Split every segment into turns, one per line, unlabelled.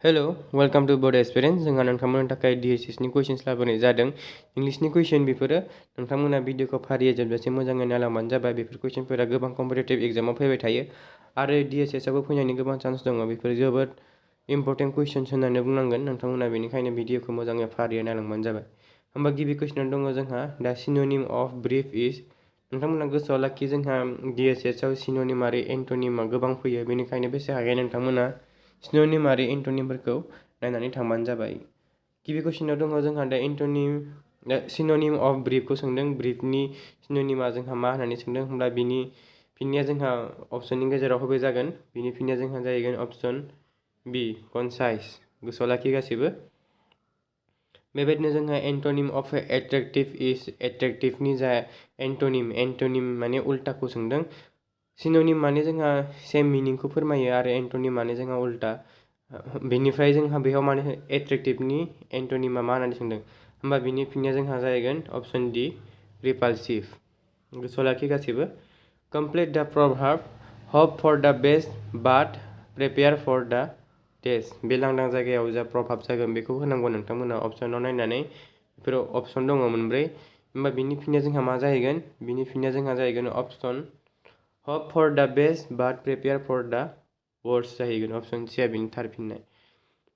Hello welcome to बड experience जोंहा नोंथांमोननि थाखाय DHS नि कुइसन्स लाबोनाय जादों इंलिशनि कुइसन बेफोरो नोंथांमोना भिडिअखौ फारियै जोबजासे मोजाङै नायलांबानो जाबाय बेफोर कुइसनफोरा गोबां कम्पिटिटिभ एग्जामाव फैबाय थायो आरो DHS आवबो फैनायनि गोबां चान्स दङ बेफोर जोबोद इम्पर्टेन्ट कुइसन्स होननानै बुंनांगोन नोंथांमोना बेनिखायनो भिडिअखौ मोजाङै फारियै नायलांबानो जाबाय होमबा गिबि कुइसनाव दङ जोंहा दा सिनोनिम अफ ब्रिफ इज नोंथांमोना गोसोआव लाखि जोंहा DHS आव सिनोनिम आरो एन्टोनिमआ गोबां फैयो बेनिखायनो बेसे हायो नोंथांमोना सिनोनिम आरो एन्टोनिमफोरखौ नायनानै थांबानो जाबाय गिबि कुइसनाव दङ जोंहा दा सिनोनिम अफ ब्रिफखौ सोंदों ब्रिफनि सिनोनिमा जोंहा मा होननानै सोंदों होमब्ला बिनि फिननाया जोंहा अप्शननि गेजेराव होबाय जागोन बिनि फिननाया जोंहा जाहैगोन अप्शन बी कनसाइज गोसोआव लाखि गासिबो बेबायदिनो जोंहा एन्टोनिम अफ एट्रेक्टिभ इज एट्रेक्टिभनि जा एन्टोनिम माने उल्टाखौ सोंदों सिनोनिम माने जोंहा सेम मिनिंखौ फोरमायो आरो एन्टोनिम माने जोंहा उल्टा बेनिफ्राय जोंहा बेयाव माने एट्रेक्टिभनि एन्टोनिमा मा होननानै सोंदों होमबा बिनि फिननाया जोंहा जाहैगोन अप्शन डी रिपालसिभ गोसोआव लाखि गासिबो complete the proverb hope for the best but prepare for the test बे लांदां जायगायाव जा प्रभाब जागोन बेखौ होनांगौ नोंथांमोना अप्शनाव नायनानै बेफोराव अप्शन दङ मोनब्रै होमबा बिनि फिननाया जोंहा मा जाहैगोन बिनि फिननाया जोंहा जाहैगोन option hope for the best but prepare for the worst जाहैगोन अप्शन सीआ बिनि थार फिननाय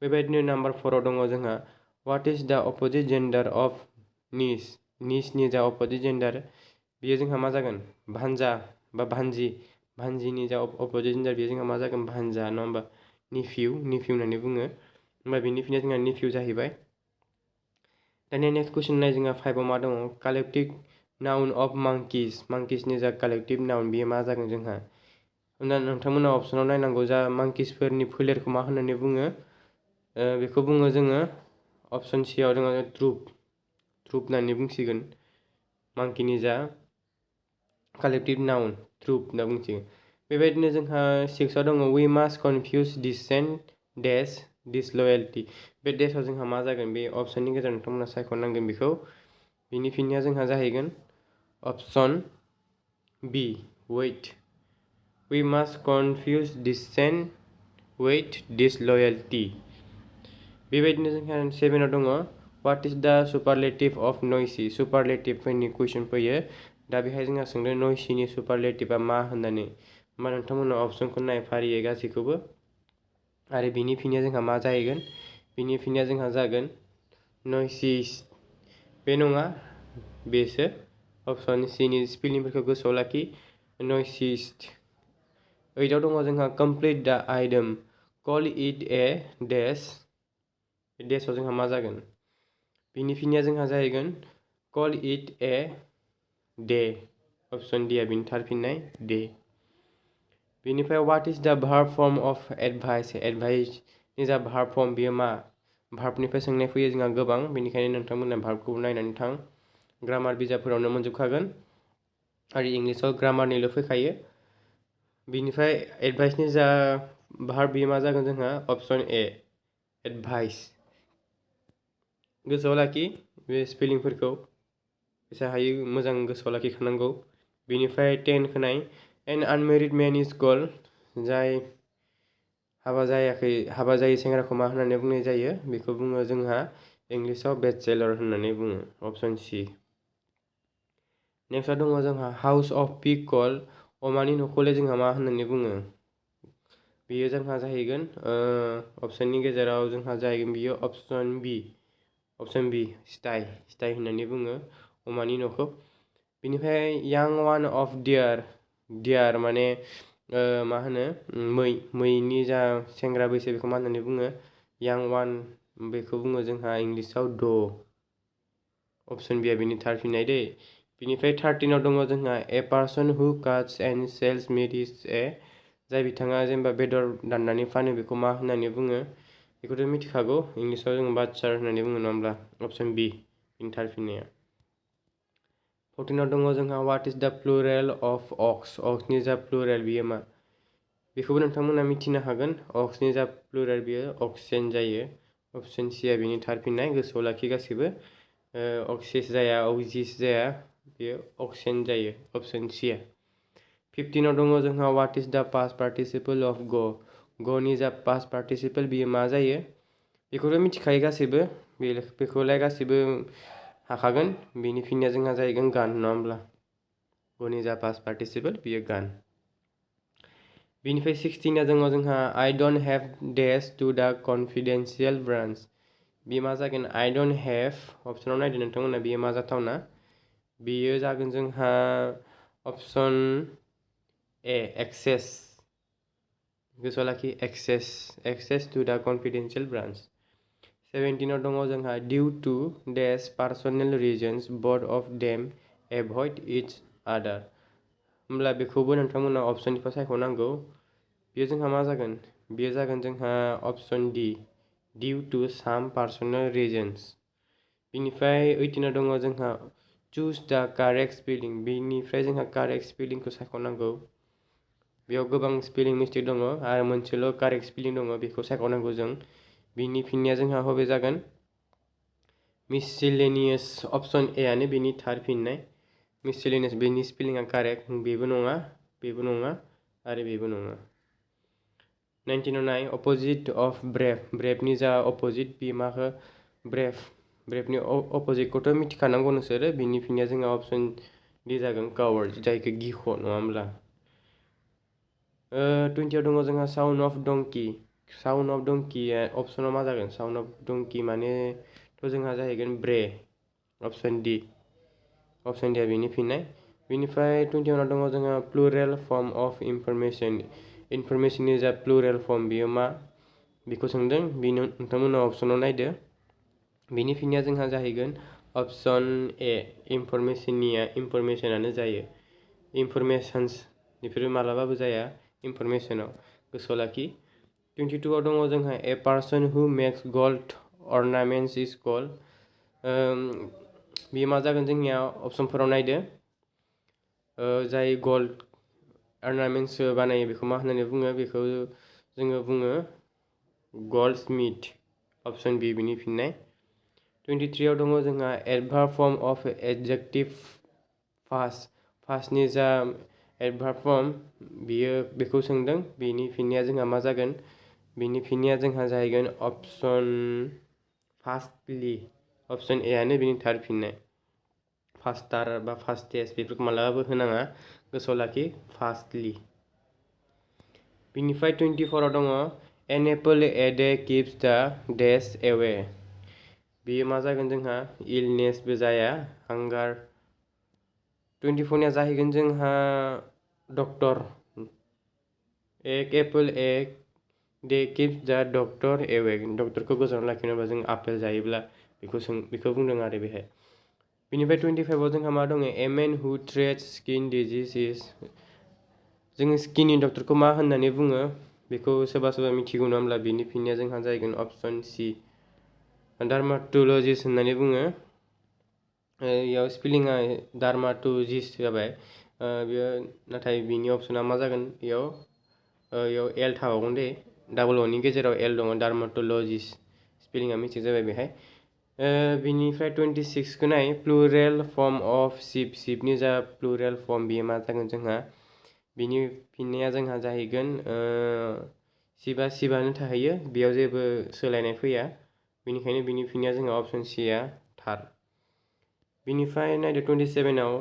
बेबायदिनो नाम्बार 4 आव दङ जोंहा व्हाट इज द अपोजिट जेन्डार अफ निसनि जा अपोजिट जेन्डार बियो जोंहा मा जागोन भान्जा बा भान्जिनि जा अपोजिट जेन्डार बियो जोंहा मा जागोन भान्जा नङा होमबा निफिउ होननानै बुङो होमबा बिनि फिननाया जोंहा निफिउ जाहैबाय दानिया नेक्स्ट कुइसन नाय जोंहा 5 आव मा दङ कालेक्टिभ नाउन अफ मांकिसनि जा कालेक्टिभ नाउन बियो मा जागोन जोंहा नोंथांमोना अप्शनाव नायनांगौ जा मांकिसफोरनि फोलेरखौ मा होननानै बुङो बेखौ बुङो जोङो अप्शन सीआव दङ ट्रुप होननानै बुंसिगोन मांकिनि जा कालेक्टिभ नाउन ट्रुप होनना बुंसिगोन बेबायदिनो जोंहा 6 आव दङ वी मास्ट कनफ्यूज डिसेन्ट डेस डिसलयेल्टी बे डेसआव जोंहा मा जागोन बे अप्शननि गेजेराव नोंथांमोना सायख'नांगोन बेखौ बिनि फिननाया जोंहा जाहैगोन option B with we must confuse dissent with disloyalty बेबायदिनो जोंहा 7 आव दङ व्हाट इज द सुपारलेटिभ अफ नयसी सुपारलेटिभफोरनि कुइसन फैयो दा बेहाय जोंहा सोंदों नयसीनि सुपारलेटिभआ मा होननानै होमबा नोंथांमोना अप्शनखौ नाय फारियै गासैखौबो आरो बिनि फिननाया जोंहा मा जाहैगोन बिनि फिननाया जोंहा जागोन नयसिस्ट बे नङा बेसो अप्शन सीनि स्पेलिंफोरखौ गोसोआव लाखि नयसिस्ट 8 आव दङ जोंहा complete the item call it a dash बे डेशआव जोंहा मा जागोन बिनि फिननाया जोंहा जाहैगोन call it a day option डीआ बिनि थार फिननाय डे बेनिफ्राय व्हाट इज द भार्ब फर्म अफ एडभाइसनि जा भार्ब फर्म बियो मा भार्बनिफ्राय सोंनाय फैयो जोंहा गोबां बेनिखायनो नोंथांमोना भार्बखौ नायनानै थां ग्रामार बिजाबफोरावनो मोनजोबखागोन आरो इंलिसाव ग्रामारनिल' फैखायो बिनिफ्राय एडभाइसनि जा भार्ब बियो मा जागोन जोंहा अप्शन ए एडभाइस गोसोआव लाखि बे स्पेलिंफोरखौ बेसे हायो मोजां गोसोआव लाखिखानांगौ बेनिफ्राय 10 खोनाय एन आनमेरिड मेन इज कल्ड जाय हाबा जायै सेंग्राखौ मा होननानै बुंनाय जायो बेखौ बुङो जोंहा इंलिसाव बेचेलर होननानै बुङो अप्शन सी नेक्स्टआव दङ जोंहा हाउस अफ पिग कल अमानि न'खौलाय जोंहा मा होननानै बुङो बियो जोंहा जाहैगोन अप्शननि गेजेराव जोंहा जाहैगोन बियो अप्शन बी स्टाइ होननानै बुङो अमानि न'खौ बिनिफ्राय यां वान अफ डियार माने मा होनो मैनि जा सेंग्रा बैसो बेखौ मा होननानै बुङो यां वान बेखौ बुङो जोंहा इंलिसाव ड अप्शन बिया बिनि थार फिननाय दै बिनिफ्राय 13 आव दङ जोंहा a person who cuts and sells meat is a जाय बिथाङा जेनेबा बेदर दाननानै फानो बेखौ मा होननानै बुङो बेखौथ' मिथिखागौ इंलिसाव जोङो बाटचार होननानै बुङो नङा होमब्ला अप्शन बी बिनि थार फिननाया 14 आव दङ जोंहा व्हाट इज द प्लुरेल अफ अक्सनि जा प्लुरेल बियो मा बेखौबो नोंथांमोना मिथिनो हागोन अक्सनि जा प्लुरेल बियो अक्सेन जायो अप्शन सीआ बिनि थार फिननाय गोसोआव लाखि गासैबो अक्सिस जाया अक्जिस जाया बियो अक्सेन जायो अप्शन सीआ 15 आव दङ जोंहा व्हाट इज द पास्ट पार्टिसिपल अफ ग'नि जा पास्ट पार्टिसिपल बियो मा जायो बेखौथ' मिथिखायो गासैबो बेखौलाय गासैबो हाखागोन बेनि फिननाया जोंहा जाहैगोन गान नङा होमब्ला गनि जा पास्ट पार्टिसिपल बियो गान बेनिफ्राय 16 दङ जोंहा I don't have dash to the confidential branch बेयो मा जागोन I don't have अपसनाव नायदो नोंथांमोना बेयो मा जाथावना बेयो जागोन जोंहा अपसन ए एक्सेस गोसोआव लाखि access to the confidential branch 17 आव दङ जोंहा due to dash personal reasons both of them avoid each other होमब्ला बेखौबो नोंथांमोना अपसननिफ्राय सायख'नांगौ बेयो जोंहा मा जागोन बेयो जागोन जोंहा अपसन D due to some personal reasons बेनिफ्राय 18 आव दङ जोंहा choose the correct spelling बेनिफ्राय जोंहा correct spellingखौ सायख'नांगौ बेयाव गोबां स्पेलिं मिस्टेक दङ आरो मोनसेल' कारेक्ट स्पेलिं दङ बेखौ सायख'नांगौ जों बिनि फिननाया जोंहा हबे जागोन मिससेलेनियास अपसन ए आनो बेनि थार फिननाय मिससेलेनियास बेनि स्पेलिंआ कारेक्ट बेबो नङा आरो बेबो नङा 19 आव नाय अपोजिट अफ ब्रेभनि जा अपोजिट बे माखो ब्रेभनि अपोजिटखौथ' मिथिखानांगौ नोंसोरो बिनि फिननाया जोंहा अपसन डी जागोन कावार्ड जायखौ गिख' नङा होमब्ला 20 आव दङ जोंहा साउन्ड अफ डंकिया अपसनाव मा जागोन साउन्ड अफ डंकि मानेथ' जोंहा जाहैगोन ब्रे अपसन डी बेनि फिननाय बेनिफ्राय 21 आव दङ जोंहा प्लुरेल फर्म अफ इनफरमेशननि जा प्लुरेल फर्म बेयो मा बेखौ सोंदों बेनो नोंथांमोना अपसनाव नायदो बेनि फिननाया जोंहा जाहैगोन अपसन ए इनफरमेशनानो जायो इनफरमेशन्स बेफोरो मालाबाबो जाया इनफरमेशनाव गोसोआव लाखि 22 आव दङ जोंहा ए पार्सन हु मेक्स गोल्ड अर्नामेन्ट्स इज कल्ड बेयो मा जागोन जोंनिया अपसनफोराव नायदो जाय गल्ड अर्नामेन्ट्स बानायो बेखौ मा होननानै बुङो बेखौ जोङो बुङो गल्ड स्मिथ अपसन बी बिनि फिननाय 23 आव दङ जोंहा एडभार्ब फर्म अफ एडजेक्टिभ फार्स्टनि जा एडभार्ब फर्म बेखौ सोंदों बेनि फिननाया जोंहा मा जागोन बेनि फिननाया जोंहा जाहैगोन अपसन फार्स्टलि अपसन ए आनो बेनि थार फिननाय फार्स्टार बा फार्स्टेस्ट बेफोरखौ मालाबाबो होनाङा गोसोआव लाखि फार्स्टलि बिनिफ्राय 24 आव दङ an apple a day keeps the dash away बेयो मा जागोन जोंहा इलनेसबो जाया हांगार 24निया जाहैगोन जोंहा डक्टर एक apple a day keeps the doctor away डक्टरखौ गोजानाव लाखिनोबा जों आपेल जायोब्ला बेखौ बुंदों आरो बेहाय बेनिफ्राय 25 आव जोंहा मा दङ ए मेन हु ट्रिट्स स्किन डिजिजेस जोङो स्किननि डक्टरखौ मा होननानै बुङो बेखौ सोरबा मिथिगौ नङा होमब्ला बेनि फिननाया जोंहा जाहैगोन अपसन सी डार्माट'लजिस्ट होननानै बुङो इयाव स्पेलिंआ डार्माट'लजिस्ट जाबाय बेयो नाथाय बिनि अपसना मा जागोन इयाव एल थाबावगोन दे डाबल अनि गेजेराव एल दङ डार्माट'लजिस्ट स्पेलिंआ मिस्टेक जाबाय बेहाय बिनिफ्राय 26खौ नाय प्लुरेल फर्म अफ शिपनि जा प्लुरेल फर्म बेयो मा जागोन जोंहा बिनि फिननाया जोंहा जाहैगोन शिबानो थाहैयो बेयाव जेबो सोलायनाय फैया बेनिखायनो बिनि फिननाया जोंहा अपसन सीआ थार बिनिफ्राय नायदो 27 आव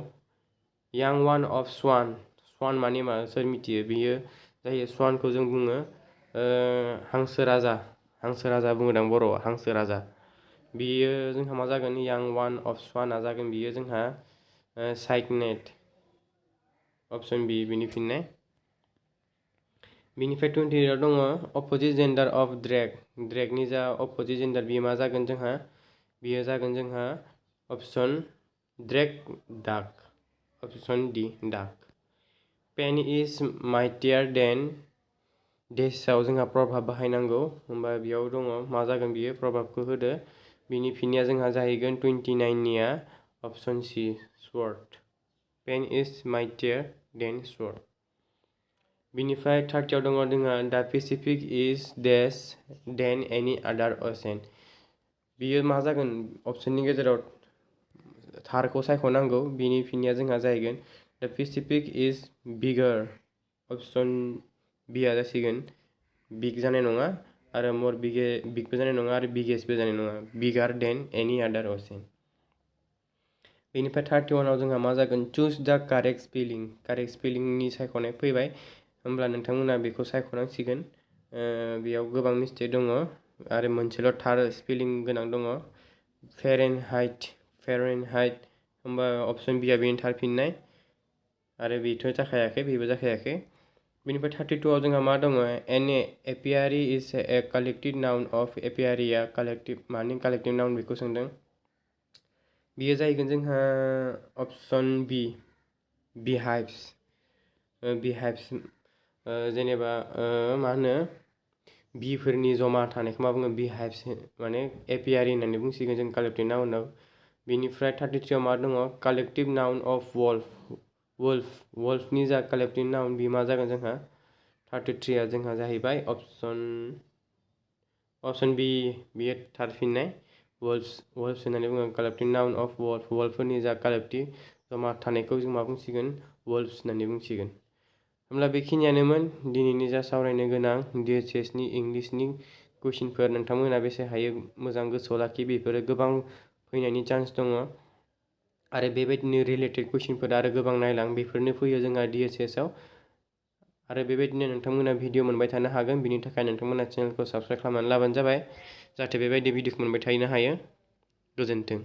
यां वान अफ स्वान माने मा सोर मिथियो बेयो जायो स्वानखौ जों बुङो हांसो राजा बुङोदां बर'आव हांसो राजा बेयो जोंहा मा जागोन यां वान अफ स्वानआ जागोन बेयो जोंहा साइगनेट अपसन बी बिनि फिननाय बिनिफ्राय 28 आव दङ अपोजिट जेन्डार अफ ड्रेगनि जा अपोजिट जेन्डार बेयो मा जागोन जोंहा बेयो जागोन जोंहा अपसन ड्रेग डाक अपसन डी डाक पेन इज माइटियार देन डेसआव जोंहा प्रभाब बाहायनांगौ होमबा बेयाव दङ मा जागोन बियो प्रभाबखौ होदो बिनि फिननाया जोंहा जाहैगोन 29निया अपसन सी स्वord पेन इज माइटियार देन स्वord बिनिफ्राय 30 आव दङ जोंहा द पेसिफिक इज डेश देन एनि आदार ओशन बियो मा जागोन अपसननि गेजेराव थारखौ सायख'नांगौ बिनि फिननाया जोंहा जाहैगोन द पेसिफिक इज बिगार अपसन बिया जासिगोन बिग जानाय नङा आरो बिगबो जानाय नङा आरो बिगेस्टबो जानाय नङा, बिगार देन एनि आदार असेन। बेनिफ्राय 31आव जोंहा मा जागोन, चुज द कारेक्ट स्पेलिं। कारेक्ट स्पेलिंनि सायख'नाय फैबाय, होमब्ला नोंथांमोना बेखौ सायख'नांसिगोन। बेयाव गोबां मिस्टेक दङ आरो मोनसेल' थार स्पेलिं गोनां दङ, फेरेनहाइट, होमबा अप्शन बिया बेनि थार फिननाय आरो बेथ' जाखायाखै, बेबो जाखायाखै। बेनिफ्राय 32आव जोंहा मा दङ, an apiary is a collective noun of. एपियारिया कालेक्टिभ, मानि कालेक्टिभ नाउन बेखौ सोंदों। बियो जाहैगोन जोंहा अप्शन बि, बिहाइभ्स। जेनेबा मा होनो, बिफोरनि जमा थानायखौ मा बुङो, बिहाइभ्स, माने एपियारि होननानै बुंसिगोन जों कालेक्टिभ नाउनाव। बेनिफ्राय 33आव मा दङ, कालेक्टिभ नाउन अफ वुल्फनि जा कालेक्टिभ नाउन, बे मा जागोन जोंहा 33आ जोंहा जाहैबाय अप्शन बि, बियो थार फिननाय, वुल्फ्स होननानै बुङो कालेक्टिभ नाउन अफ वुल्फफोरनि जा कालेक्टिभ जमा थानायखौ जों मा बुंसिगोन, वुल्फ्स होननानै बुंसिगोन। होमब्ला बेखिनियानोमोन दिनैनि जा सावरायनो गोनां DHS नि इंलिशनि कुइसनफोर। नोंथांमोना बेसे हायो मोजां गोसोआव लाखि, बेफोरो गोबां फैनायनि चान्स दङ आरो बेबायदिनो रिलेटेड कुइसनफोर आरो गोबां नायलां, बेफोरनो फैयो जोंहा DHS आव। आरो बेबायदिनो नोंथांमोना भिडिअ मोनबाय थानो हागोन, बिनि थाखाय नोंथांमोना चेनेलखौ साबस्क्राइब खालामनानै लाबानो जाबाय, जाहाथे बेबायदि भिडिअखौ मोनबाय थानो हायो। गोजोन्थों।